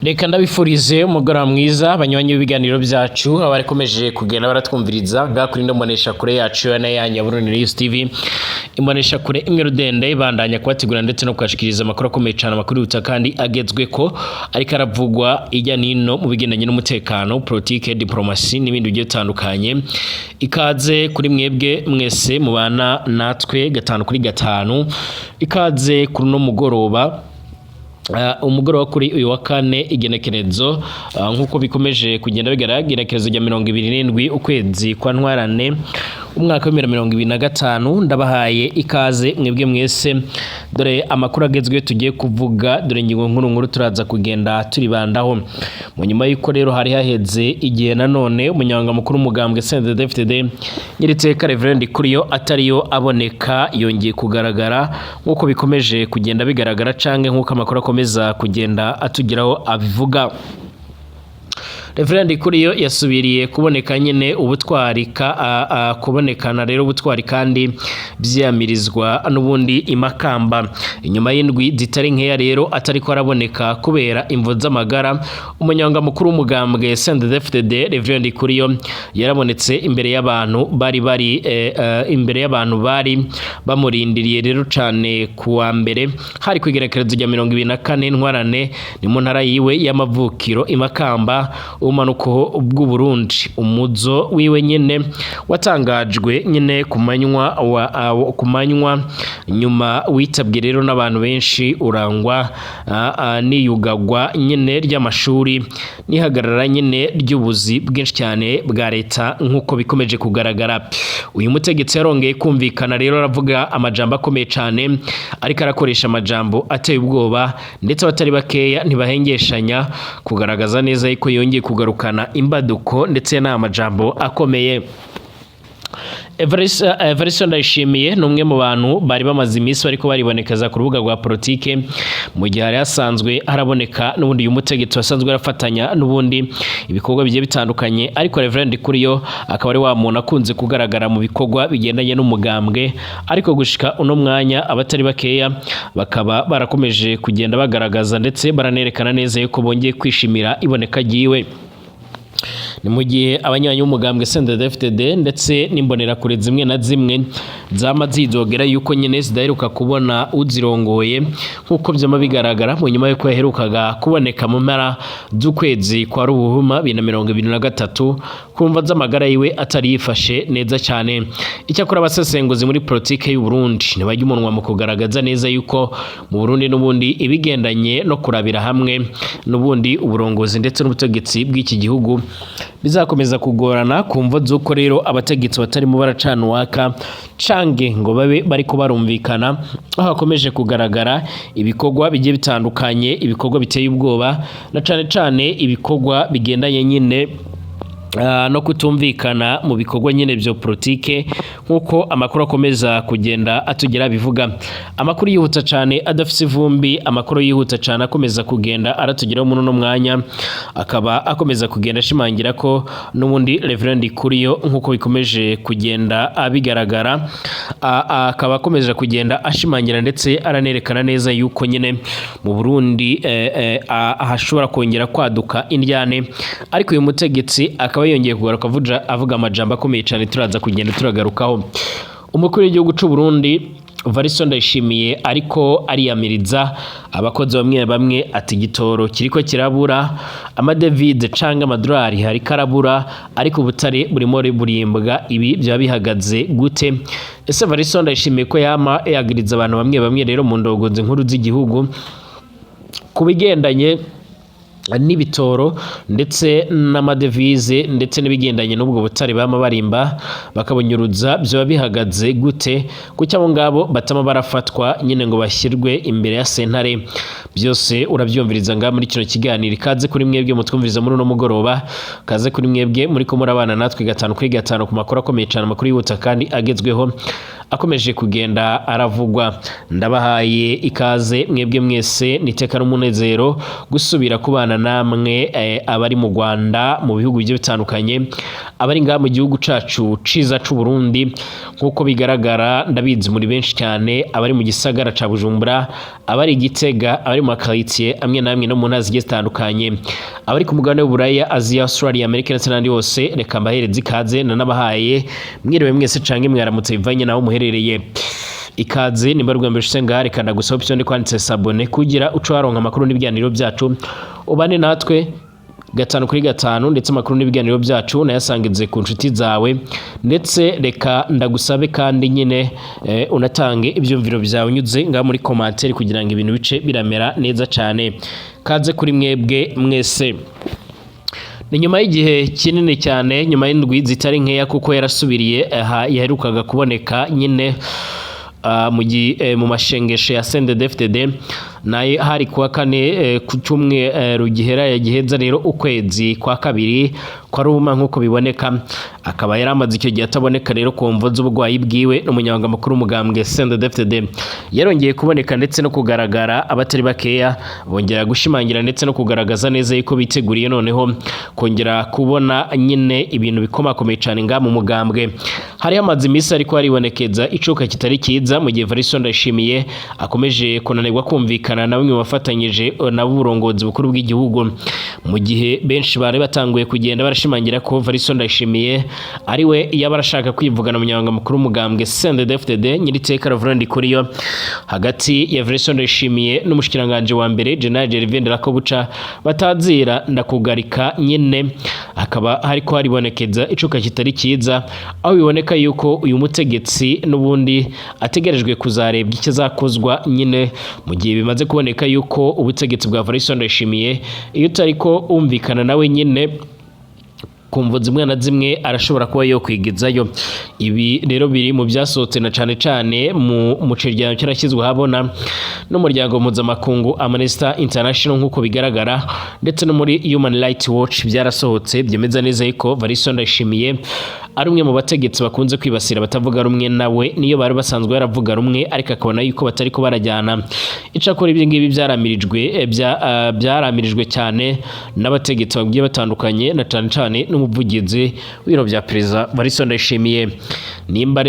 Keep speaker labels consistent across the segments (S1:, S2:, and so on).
S1: Reka ndabifurize umugoroba mwiza, banywanyi b'ibiganiro byacu, abarikomeje kugenda baratwumviriza ngaha kuri ino mbonesha kure yacu ya yanyu ya Burundi News TV, imbonesha kure imwe rudende ibandanya kubategura ndetse no kubashikiriza amakuru akomeye cyane, amakuru yihuta kandi agezweko, ariko aravugwa ijya nino mu bigendanye n'umutekano, politike, diplomasi n'ibindi bigiye bitandukanye. Ikaze kuri mwebwe mwese mubana natwe gatanu kuri gatanu. Ikaze kuri uno mugoroba, umugoroba kuri uyu wa kane, igenekerezo nk'uko bikomeje kugenda bigaragara, igenekerezo rya 27 ukwezi kwa Ntwarane umwaka wa 2025. Ndabahaye ikaze mwebwe mwese. Dore amakuru agezweho tugiye kuvuga, dore ingingo nkuru nkuru turaza kugenda turibandaho. Mu nyuma y'uko rero hari haheze igihe nanone umunyamabanga mukuru w'umugambwe CNDD-FDD, nyiriteka Reverend Kuriyo, atariyo aboneka, yongeye kugaragara nk'uko bikomeje kugenda bigaragara, canke nk'uko amakuru akomeza kugenda atugeraho abivuga. Reverend Kuriyo yasubiriye kuboneka nyine ubutwari ka kubonekana rero ubutwari kandi vyamirizwa n'ubundi imakamba inyuma y'indwi zitari nkeya rero atariko araboneka kubera imvo z'amagara. Umunyanga mukuru w'umugambwe CNDD-FDD, Reverend Kuriyo, yarabonetse imbere y'abantu bari imbere y'abantu bari bamurindiriye rero cane. Kuwa mbere, hari kwigerekerezo rya 24 Ntwarane, ni mu ntara yiwe y'amavukiro imakamba, ubumanuko bw'u Burundi. Umuzo wiwe nyene watangajwe nyene ku manywa ku manywa nyuma, witabwe rero n'abantu benshi, urangwa n'iyugagwa nyene ry'amashuri n'ihagarara nyene ry'ubuzi bwinshi cyane bwa leta nk'uko bikomeje kugaragara. Uyu mutegetsi yarongeye kumvikana rero aravuga amajambo akomeye cyane, ariko arakoresha amajambo ateye ubwoba, ndetse abatari bakeya ntibahengeshanya kugaragaza neza yuko yongeye kugarukana imbaduko ndetse n'amajambo akomeye. Evariste Ndayishimiye ni umwe mu bantu bari bamaze iminsi bariko baribonekeza ku rubuga rwa politike, mu gihe hari hasanzwe haraboneka n'ubundi uyu mutegetsi wasanzwe arafatanya n'ubundi ibikorwa bigiye bitandukanye. Ariko Reverend Kuriyo akaba ari wa muntu akunze kugaragara mu bikorwa bigendanye n'umugambwe, ariko gushika uno mwanya abatari bakeya bakaba barakomeje kugenda bagaragaza ndetse baranerekana neza yuko bongeye kwishimira iboneka ryiwe. Ni mu gihe abanywanyi b'umugambwe CNDD-FDD ndetse n'imbonerakure zimwe na zimwe zama zidogera yuko nyene zidaheruka kubona uzirongoye nk'uko vyama bigaragara, mu nyuma yuko yaherukaga kuboneka mu mpera z'ukwezi kwa Ruhuhuma 2023 kumva z'amagara yiwe atari yifashe neza cyane. Icyakora abasesenguzi muri politike y'u Burundi ntibajya umunwa mu kugaragaza neza yuko mu Burundi n'ubundi ibigendanye no kurabira hamwe n'ubundi uburongozi ndetse n'ubutegetsi bw'iki gihugu bizakomeza kugorana, ku mvo z'uko rero abategetsi batarimo baracana uwaka cange ngo babe bariko barumvikana, aho hakomeje kugaragara ibikorwa bigiye bitandukanye, ibikorwa biteye ubwoba, na cane cane ibikorwa bigendanye nyine no kutumvikana mu bikorwa nyine byo politike, nk'uko amakuru akomeza kugenda atugera bivuga. Amakuru yihuta cyane adafise ivumbi, amakuru yihuta cyane akomeza kugenda aratugeraho muri uno mwanya, akaba akomeza kugenda ashimangira ko n'ubundi Reverend Kuriyo, nk'uko bikomeje kugenda bigaragara, akaba akomeje kugenda ashimangira ndetse aranerekana neza yuko nyine mu Burundi hashobora kongera kwaduka indyane. Ariko uyu mutegetsi akaba yongeye kugaruka avuga amajambo akomeye cyane turaza kugenda turagarukaho. Umukuru w'igihugu c'u Burundi Varisto Ndayishimiye ariko ariyamiriza abakozi bamwe bamwe, ati igitoro kiriko kirabura, amadevize canke amadolari hariko arabura, ariko ubutare burimo burimbwa. Ibi byaba bihagaze gute? Ese Varisto Ndayishimiye ko yama yagiriza abantu bamwe bamwe rero mu ndongozi nkuru z'igihugu ku bigendanye n'ibitoro ndetse n'amadevize ndetse n'ibigendanye n'ubwo butare bama barimba bakabunyuruza, byaba bihagaze gute? Kuki abo ngabo batama barafatwa nyine ngo bashyirwe imbere ya sentare? Byose urabyumviriza ngaha muri kino kiganiro. Ikaze kuri mwebwe mutwumviriza muri uno mugoroba, kaze kuri mwebwe muri ko murabana natwe gatanu kuri gatanu ku makuru akomeye cyane, amakuru yihuta kandi agezweho. akomeje kugenda aravugwa. Ndabahaye ikaze mwebwe mwese, niteka n'umunezero gusubira kubana namwe, abari mu Rwanda, mu bihugu bigiye bitandukanye, abari ngaha mu gihugu cacu ciza c'u Burundi. Nk'uko bigaragara, ndabizi muri benshi cyane, abari mu gisagara ca Bujumbura, abari Gitega, abari mu makaritsiye amwe n'amwe no mu ntara zigiye zitandukanye, abari ku mugabane w'Uburaya, Aziya, Australia, Amerika ndetse n'ahandi hose, reka mbahereze ikaze. Nanabahaye mwiriwe mwese canke mwaramutse bivanye naho muherereye. Ikaze. Nimba rwa mbere ushitse ngaha, reka ndagusaba option kwanditse s'abonner kugira uce waronka amakuru n'ibiganiro byacu, ubane natwe gatanu kuri gatanu, ndetse amakuru n'ibiganiro byacu nayasangize ku nshuti zawe. Ndetse reka ndagusabe kandi nyine unatange ibyumviro byawe unyuze ngaha muri commentaire kugira ngo ibintu bice biramera neza cyane. Kaze kuri mwebwe mwese. Ni nyuma y'igihe kinini cyane, nyuma y'indwi zitari nkeya, kuko yarasubiriye aha yaherukaga kuboneka nyine mu mashengesho ya CNDD-FDD, nayo hari kuwa kane, ku cyumweru gihera yagiheza rero ukwezi kwa kabiri kwa Ruma. Nk'uko biboneka, akaba yari amaze icyo gihe ataboneka rero ku mvo z'uburwayi bwiwe. N'umunyamabanga mukuru w'umugambwe CNDD-FDD yarongeye kuboneka ndetse no kugaragara, abatari bakeya bongera gushimangira ndetse no kugaragaza neza yuko biteguriye noneho kongera kubona nyine ibintu bikomakomeye cyane nga mu mugambwe. Hari hamaze iminsi ariko haribonekeza icuka kitari cyiza, mu gihe Evariste Ndayishimiye akomeje kunanirwa kumvikana na bamwe mu bafatanyije nabo uburongozi bukuru bw'igihugu, mu gihe benshi bari batanguye kugenda barashimangira ko Evariste Ndayishimiye ari we yaba arashaka kwivugana umunyamabanga mukuru w'umugambwe CNDD-FDD, nyiriteka Reverend Ndikuriyo. Hagati ya Evariste Ndayishimiye n'umushikiranganje wa mbere, General Gervais Ndirakobuca batazira ndakugarika nyine, hakaba hariko haribonekeza icuka kitari cyiza, aho biboneka yuko uyu mutegetsi n'ubundi ategerejwe kuzarebwa ikizakozwa nyine, mu gihe bimaze kuboneka yuko ubutegetsi bwa Evariste Ndayishimiye, iyo utariko wumvikana nawe nyine ku mvo zimwe na zimwe, arashobora kuba yokwigizayo. Ibi rero biri mu byasohotse na cane cane mu cegeranyo cyarashyizwe ahabona n'umuryango mpuzamakungu Amnesty International, nk'uko bigaragara, ndetse no muri Human Rights Watch byarasohotse, byemeza neza yuko Evariste Ndayishimiye ari umwe mu bategetsi bakunze kwibasira abatavuga rumwe nawe, niyo bari basanzwe baravuga rumwe, ariko akabona yuko batari ko barajyana. Icakora ibyo ngibi byaramirijwe cyane n'abategetsi bagiye batandukanye, na cane cane n'umuvugizi w'ibiro bya perezida Evariste Ndayishimiye. Nimba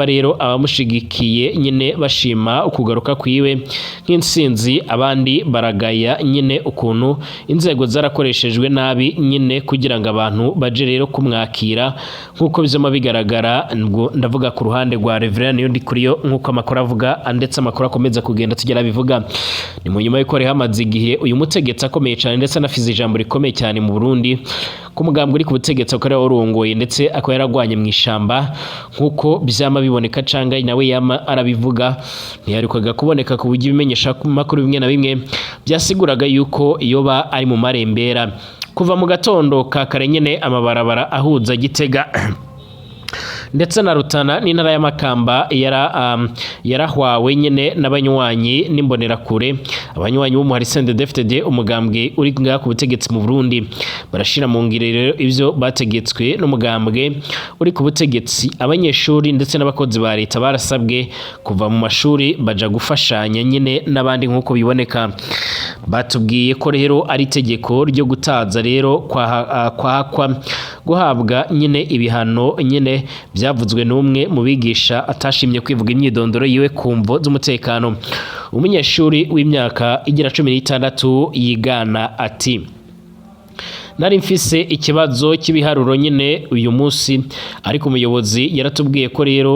S1: rero abamushigikiye nyine bashima ukugaruka kwiwe nk'intsinzi, abandi baragaya nyine ukuntu inzego zarakoreshejwe nabi nyine kugira ngo abantu baje rero kumwakira, nk'uko bizoma bigaragara. Ndavuga ku ruhande rwa Reverend Niyondikuriyo, nk'uko amakuru avuga ndetse amakuru akomeza kugenda tugera bivuga, ni mu nyuma y'uko hari hamaze igihe uyu mutegetsi akomeye cyane ndetse anafize ijambo rikomeye cyane mu Burundi ku mugambwe uri ku butegetsi, akaba yarawurongoye ndetse akaba yaragwanye mu ishamba, nk'uko byama biboneka canga nawe yama arabivuga, ntiyarukaga kuboneka ku buryo ibimenyesha makuru bimwe na bimwe byasiguraga yuko yoba ari mu marembera. Kuva mu gatondo ka kare nyene, amabarabara ahuza Gitega ndetse na Rutana n'intara y'Amakamba yarahwawe nyene n'abanywanyi n'imbonerakure, abanywanyi b'umuhari CNDD-FDD, umugambwe uri ngaha ku butegetsi mu Burundi. Barashira mu ngiro rero ivyo bategetswe n'umugambwe uri ku butegetsi. Abanyeshuri ndetse n'abakozi ba leta barasabwe kuva mu mashuri baja gufashanya nyine n'abandi. Nk'uko biboneka, batubwiye ko rero ari itegeko ryo gutaza rero kwahakwa guhabwa nyine ibihano nyine, byavuzwe n'umwe mu bigisha atashimye kwivuga imyidondoro yiwe ku mvo z'umutekano. Umunyeshuri w'imyaka igira 16 yigana ati: "Nari mfise ikibazo cy'ibiharuro nyine uyu munsi, ariko umuyobozi yaratubwiye ko rero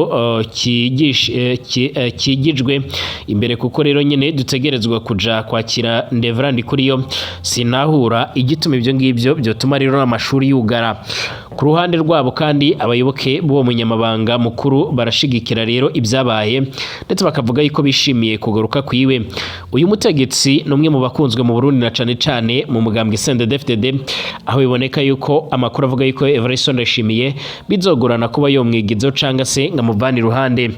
S1: kigijwe imbere, kuko rero nyine dutegerezwa kuja kwakira Reverend Ndikuriyo. Sinahura igituma ibyo ngibyo byotuma rero amashuri yugara." Ku ruhande rwabo kandi, abayoboke b'uwo munyamabanga mukuru barashigikira rero ibyabaye, ndetse bakavuga yuko bishimiye kugaruka kwiwe. Uyu mutegetsi ni umwe mu bakunzwe mu Burundi, na cane cane mu mugambwe CNDD-FDD, aho biboneka yuko amakuru avuga yuko Evariste Ndayishimiye bizogorana kuba yomwigizaho canga se ngo amuvane iruhande.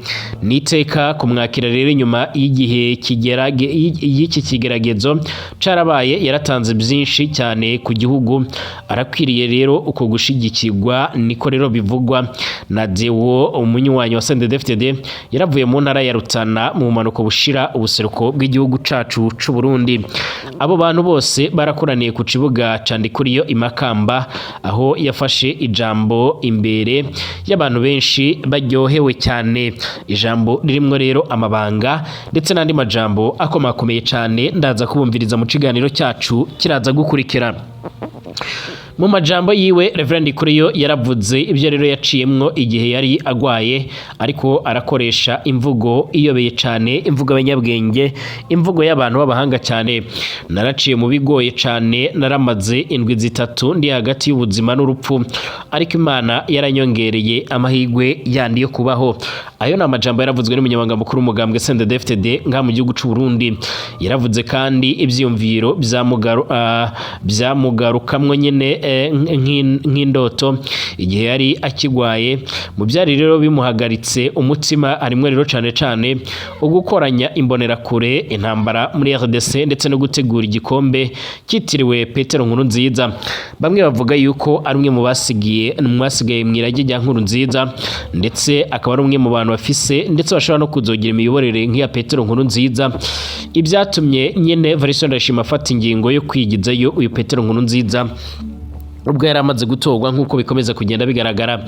S1: Niteka kumwakira rero inyuma y'igihe y'iki kigeragezo carabaye. Yaratanze byinshi cyane ku gihugu, arakwiriye rero uko gushigikirwa. Byihutirwa, niko rero bivugwa na Deo, umunywanyi wa CNDD-FDD, yaravuye mu ntara ya Rutana mu bumanuko bushira ubuseruko bw'igihugu cacu c'u Burundi. Abo bantu bose barakoraniye ku kibuga ca Ndikuriyo i Makamba, aho yafashe ijambo imbere y'abantu benshi baryohewe cyane, ijambo ririmwo rero amabanga ndetse n'andi majambo akomakomeye cyane. Ndaza kubumviriza mu kiganiro cyacu kiraza gukurikira. Mu majambo yiwe, Reverend Ndikuriyo yaravuze ibyo rero yaciyemwo igihe yari agwaye, ariko arakoresha imvugo iyobeye cyane, imvugo y'abanyabwenge, imvugo y'abantu b'abahanga cyane. "Naraciye mu bigoye cyane, naramaze indwi 3 ndi hagati y'ubuzima n'urupfu, ariko Imana yaranyongereye amahirwe yandi yo kubaho." Ayo ni amajambo yaravuzwe n'umunyamabanga mukuru w'umugambwe CNDD-FDD ngaha mu gihugu c'u Burundi. Yaravuze kandi ivyiyumviro vyamugarukamwo nyene nk'indoto igihe yari akigwaye. Mu byari rero bimuhagaritse umutima harimwo rero cane cane ugukoranya imbonerakure, intambara muri RDC, ndetse no gutegura igikombe cyitiriwe Petero Nkurunziza. Bamwe bavuga yuko ari umwe mu basigiye mu basigaye mu irage rya Nkurunziza, ndetse akaba ari umwe mu bantu bafise ndetse bashobora no kuzogira imiyoborere nk'iya Petero Nkurunziza. Ibyatumye nyene Evariste Ndayishimiye afata ingingo yo kwigizayo uyu Petero Nkurunziza ubwo yari amaze gutorwa, nk'uko bikomeza kugenda bigaragara,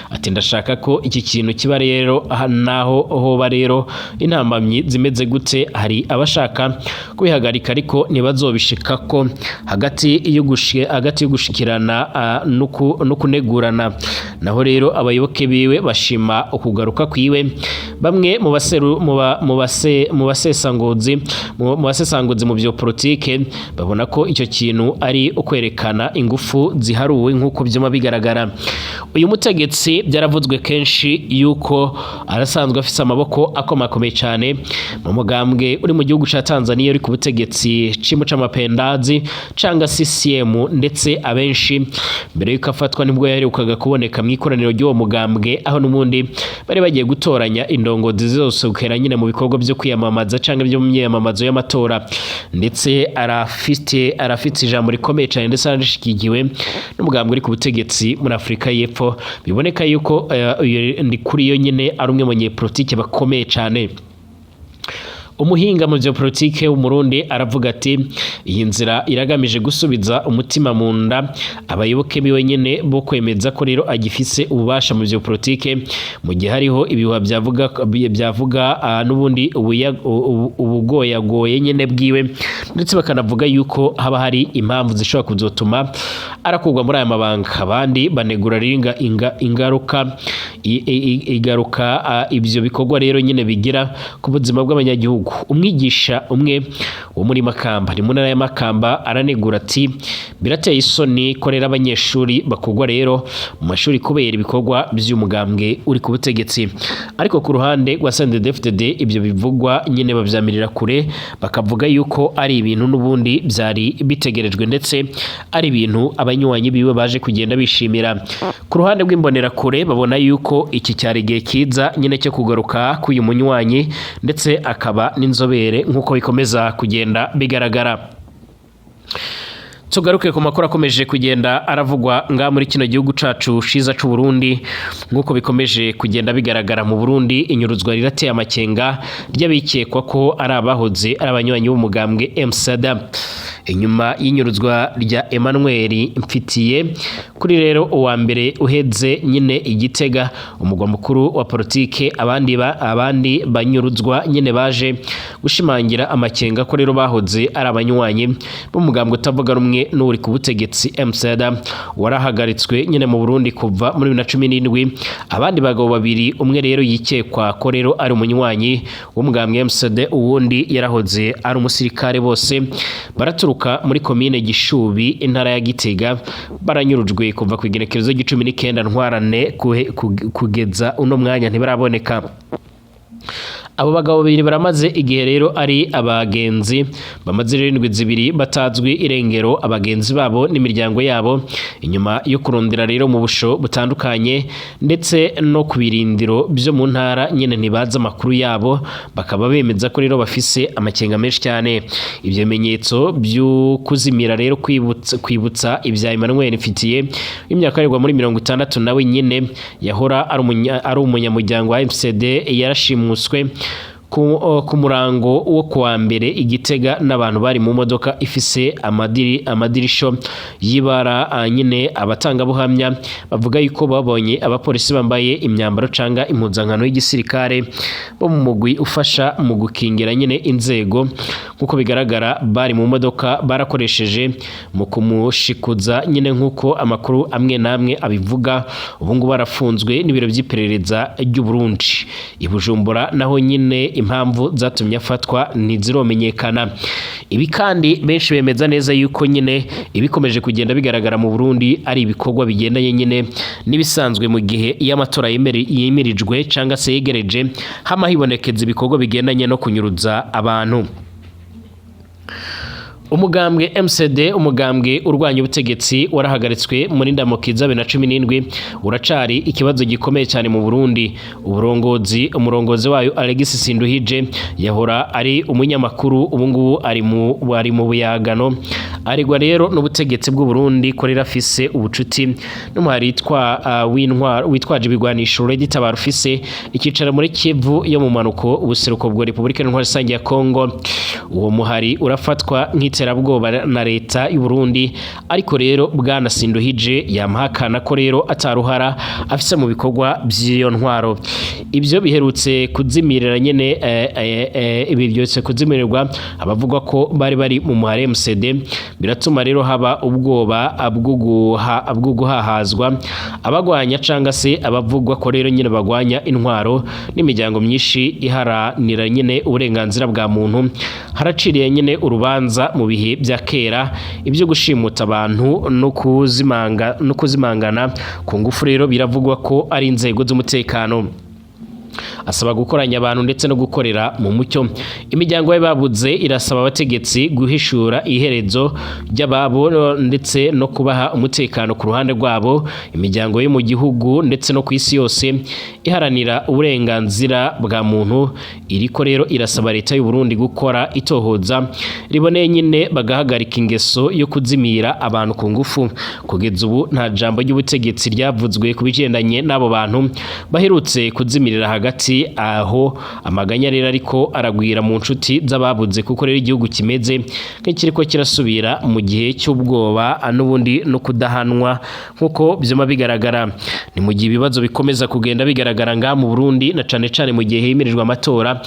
S1: ati: "Ndashaka ko iki kintu kiba rero aha, naho hoba rero intambamyi zimeze gute. Hari abashaka kubihagarika, ariko ntibazobishika ko." Hagati yo gushikirana no kunegurana naho rero, abayoboke biwe bashima ukugaruka kwiwe. Bamwe mu baseru mu ba- mu base mu basesanguzi mu basesanguzi mu byo politike babona ko icyo kintu ari ukwerekana ingufu ziharuwe, nk'uko byuma bigaragara. Uyu mutegetsi byaravuzwe kenshi yuko arasanzwe afise amaboko akomakomeye cyane mu mugambwe uri mu gihugu ca Tanzania uri ku butegetsi, Chama cha Mapinduzi canga CCM. Ndetse abenshi mbere yuko afatwa nibwo yaherukaga kuboneka mu ikoraniro ry'uwo mugambwe, aho n'ubundi bari bagiye gutoranya indongozi zose ukera nyine mu bikorwa byo kwiyamamaza cyangwa byo mu myiyamamazo y'amatora. Ndetse arafite ijambo rikomeye cyane, ndetse aranashigikiwe n'umugambwe uri ku butegetsi muri Afurika y'Epfo. Biboneka yuko uyu Ndikuriyo nyine ari umwe mu banyepolitike bakomeye cyane. Umuhinga mu bya politike w'Umurundi aravuga ati: "Iyi nzira iragamije gusubiza umutima mu nda abayoboke biwe nyene, bo kwemeza ko rero agifise ububasha mu bya politike, mu gihe hariho ibihuha byavuga n'ubundi ubugoyagoye nyene bwiwe, ndetse bakanavuga yuko haba hari impamvu zishobora kuzotuma arakurwa muri aya mabanga." Abandi banegura ringa ingaruka igaruka ibyo bikorwa rero nyine bigira ku buzima bw'abanyagihugu. Umwigisha umwe wo muri Makamba, ni mu ntara ya Makamba, aranegura ati: "Birateye isoni ko rero abanyeshuri bakugwa rero mu mashuri kubera ibikorwa by'umugambwe uri ku butegetsi." Ariko ku ruhande rwa CNDD-FDD, ibyo bivugwa nyine babyamirira kure, bakavuga yuko ari ibintu n'ubundi byari bitegerejwe, ndetse ari ibintu abanywanyi biwe baje kugenda bishimira. Ku ruhande rw'imbonerakure, babona yuko iki cyari igihe kiza nyine cyo kugaruka k'uyu munywanyi, ndetse akaba n'inzobere, nk'uko bikomeza kugenda bigaragara. Tugaruke ku makuru akomeje kugenda aravugwa nga muri kino gihugu cacu ciza c'u Burundi. Nk'uko bikomeje kugenda bigaragara, mu Burundi inyuruzwa rirateye amakenga ry'abikekwa ko ari abahoze ari abanywanyi b'umugambwe MSD. Inyuma y'inyuruzwa rya Emmanuel Mfitiye kuri rero uwa mbere uheze nyine i Gitega, umugwa mukuru wa politike, abandi banyuruzwa nyine baje gushimangira amakenga ko rero bahoze ari abanywanyi b'umugambwe utavuga rumwe n'uri ku butegetsi MSD, warahagaritswe nyine mu Burundi kuva muri 2017. Abandi bagabo babiri, umwe rero yikekwa ko rero ari umunywanyi w'umugambwe MSD, uwundi yarahoze ari umusirikare, bose baraturuka muri komine Gishubi, intara ya Gitega, baranyurujwe kuva ku igenekerezo ry'icumi n'icyenda Ntwarane, kugeza uno mwanya ntibaraboneka. Abo bagabo babiri baramaze igihe rero ari abagenzi, bamaze rero indwi 2 batazwi irengero, abagenzi babo n'imiryango yabo, inyuma yo kurondera rero mu busho butandukanye ndetse no ku birindiro byo mu ntara nyene ntibazi amakuru yabo, bakaba bemeza ko rero bafise amakenga menshi cyane. Ivyo bimenyetso byo kuzimira rero kwibutsa ibya Emmanuel Mfitiye w'imyaka aregwa muri 60, nawe nyene yahora ari umunyamuryango wa MCD, yarashimuswe ku murango wo kuwa mbere i Gitega n'abantu bari mu modoka ifise amadirisho y'ibara nyine. Abatangabuhamya bavuga yuko babonye abapolisi bambaye imyambaro canga impuzankano y'igisirikare bo mu mugwi ufasha mu gukingira nyine inzego, nk'uko bigaragara bari mu modoka barakoresheje mu kumushikuza nyine, nk'uko amakuru amwe n'amwe abivuga. Ubu ngubu barafunzwe n'ibiro by'iperereza ry'u Burundi i Bujumbura, naho nyine impamvu zatumye afatwa ntiziromenyekana. Ibi kandi benshi bemeza neza yuko nyine ibikomeje kugenda bigaragara mu Burundi ari ibikorwa bigendanye nyine n'ibisanzwe mu gihe iyo amatora yemirijwe cyangwa se yegereje, hama hibonekeza ibikorwa bigendanye no kunyuruza abantu. Umugambwe MCD, umugambwe urwanya ubutegetsi warahagaritswe muri ndamukiza 2017, uracari ikibazo gikomeye cyane mu Burundi. Uburongozi, umurongozi wayo Alexis Sinduhije yahora ari umunyamakuru, ubu ngubu ari mu buyagano, aregwa rero n'ubutegetsi bw'u Burundi ko rero afise ubucuti n'umuhari witwaje ibigwanisho RED Tabara ufise icyicaro muri Kivu yo mu manuko, ubuseruko bwa Repubulika Intwari Rusange ya Kongo. Uwo muhari urafatwa nk'iterabwoba na leta y'u Burundi, ariko rero bwana Sinduhije yamahakana ko rero ataruhara afise mu bikorwa by'iyo ntwaro. Ibyo biherutse kuzimirira nyene, ibi byose kuzimirirwa abavuga ko bari mu muhari MCD, biratuma rero haba ubwoba bwo guhahazwa abagwanya canga se abavugwa ko rero nyine bagwanya intwaro n'imiryango myinshi iharanira nyine uburenganzira bwa muntu. Haraciriye nyine urubanza mu bihe bya kera ibyo gushimuta abantu no kuzimangana ku ngufu, rero biravugwa ko ari inzego z'umutekano. Asaba gukoranya abantu ndetse no gukorera mu mucyo. Imiryango y'ababuze irasaba abategetsi guhishura iherezo ry'ababo ndetse no kubaha umutekano. Ku ruhande rwabo, imiryango yo mu gihugu ndetse no ku isi yose iharanira uburenganzira bwa muntu iriko rero irasaba leta y'u Burundi gukora itohoza riboneye nyine, bagahagarika ingeso yo kuzimira abantu ku ngufu. Kugeza ubu nta jambo ry'ubutegetsi ryavuzwe ku bigendanye n'abo bantu baherutse kuzimirira. Hagati aho amaganya rero ariko aragwira mu nshuti z'ababuze, kuko rero igihugu kimeze nk'ikiriko kirasubira mu gihe cy'ubwoba n'ubundi no kudahanwa, nk'uko byuma bigaragara. Ni mu gihe ibibazo bikomeza kugenda bigaragara ngaha mu Burundi, na cane cane mu gihe himirijwe amatora,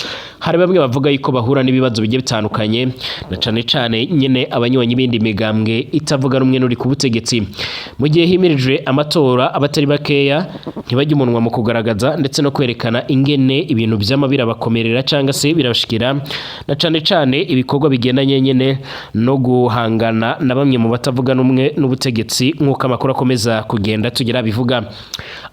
S1: hari bamwe bavuga yuko bahura n'ibibazo bigiye bitandukanye, na cane cane nyene abanywanyi b'indi migambwe itavuga rumwe n'uri ku butegetsi. Mu gihe himirijwe amatora, abatari bakeya ntibajya umunwa mu kugaragaza ndetse no kwerekana ingene ibintu vyama birabakomerera cyangwa se birabashikira, na cane cane ibikorwa bigendanye nyene no guhangana na bamwe mu batavuga rumwe n'ubutegetsi, nk'uko amakuru akomeza kugenda tugira bivuga.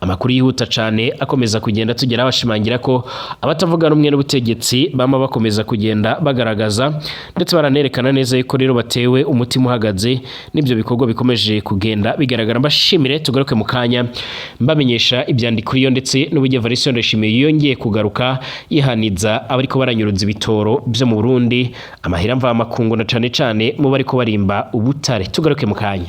S1: Amakuru yihuta cane akomeza kugenda tugera bashimangira ko abatavuga rumwe n'ubutegetsi bama bakomeza kugenda bagaragaza ndetse baranerekana neza yuko rero batewe umutima uhagaze n'ibyo bikorwa bikomeje kugenda bigaragara. Mbashimire, tugaruke mu kanya mbamenyesha ibyandiko iyo ndetse n'uburyo Evariste Ndayishimiye yongeye kugaruka yihaniza abariko baranyuruza ibitoro byo mu Burundi, amahera mvamakungu, na cane cane mu bariko barimba ubutare. Tugaruke mu kanya.